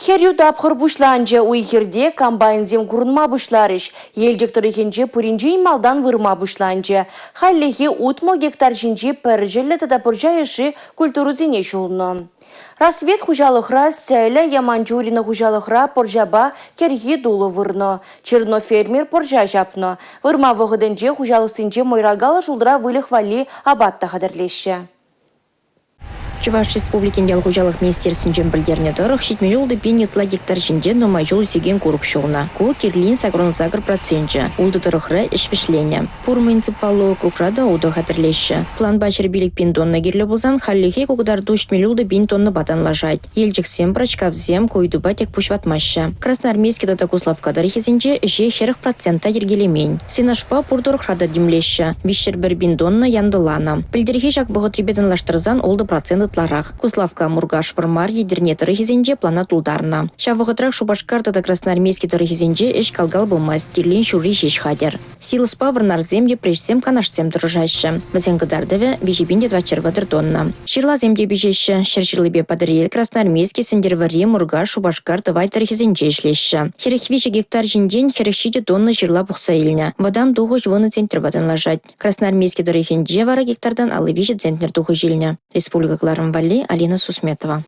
Хӗрӳ тапхӑр пуҫланчӗ. Уй-хирте комбайнсем курӑнма пуҫларӗҫ. Елчӗк тӑрӑхӗнче пуринчен малтан вырма пуҫланчӗ. Хальлӗхе 60 гектар ҫинчи пӗрчӗллӗ тата пӑрҫа йышши культурӑсене ҫулнӑ. «Рассвет» хуҫалӑхра сӗлӗ, Яманчурино хуҫалӑхра пӑрҫапа кӗрхи тулӑ вырнӑ. Чернов фермер пӑрҫа ҫапнӑ. Вырма вӑхӑтӗнче хуҫалӑхсенче мӑйракаллӑ шултра выльӑх валли апат та хатӗрлеҫҫӗ. Чӑваш Республикин ял хуҫалӑх министерствинчен пӗлтернӗ тӑрӑх, 76 пин ытла гектар ҫинче нумай ҫул ӳсекен курӑк ҫулнӑ. Ку кирлин 88 проценчӗ. Ултӑ тӑрӑхра ӗҫ вӗҫленӗ. Пур муниципаллӑ округра та утӑ хатӗрлеҫҫӗ. Планпа 105 пин тонна кирлӗ пулсан хальлӗхе ку кӑтарту 76 пин тоннӑпа танлашать. Елчӗксем, Пӑрачкавсем ку ыйтупа тек пуҫ ватмаҫҫӗ. Красноармейски тата Куславкка тӑрӑхӗсенче ӗҫе 40 процент та йӗркелемен. Сенажпа пур тӑрӑхра та тимлеҫҫӗ. 301 пин тонна янтӑланӑ. Пӗлтӗрхи ҫак вӑхӑтрипе танлаштарсан 6 процент ытларах. Куславкка, Муркаш, Вӑрмар, Етӗрне тӑрӑхӗсенче плана тултарнӑ. Ҫав вӑхӑтрах Шупашкар тата Красноармейски тӑрӑхӗсенче ӗҫ кал-кал пымасть, кирлин ҫурри ҫеҫ хатӗр. Силоспа вӑрнарсем, йӗпреҫсем, канашсем тӑрӑшаҫҫӗ. Вӗсен кӑтартӑвӗ 3430 тонна. Ҫырласем те пиҫеҫҫӗ. Ҫӗрҫырлипе Патӑрьел, Красноармейски, Сӗнтӗрвӑрри, Муркаш, Шупашкар, Тӑвай тӑрӑхӗсенче ӗҫлеҫҫӗ. 43 гектар ҫинчен 47 тонна ҫырла пухса илнӗ. Вӑтам тухӑҫ вунӑ центрпа танлашать. Красноармейски тӑрӑхӗнче вара гектартан 53 центнер тухӑҫ илнӗ. Республика кӑларӑм валли Алина Сусметова.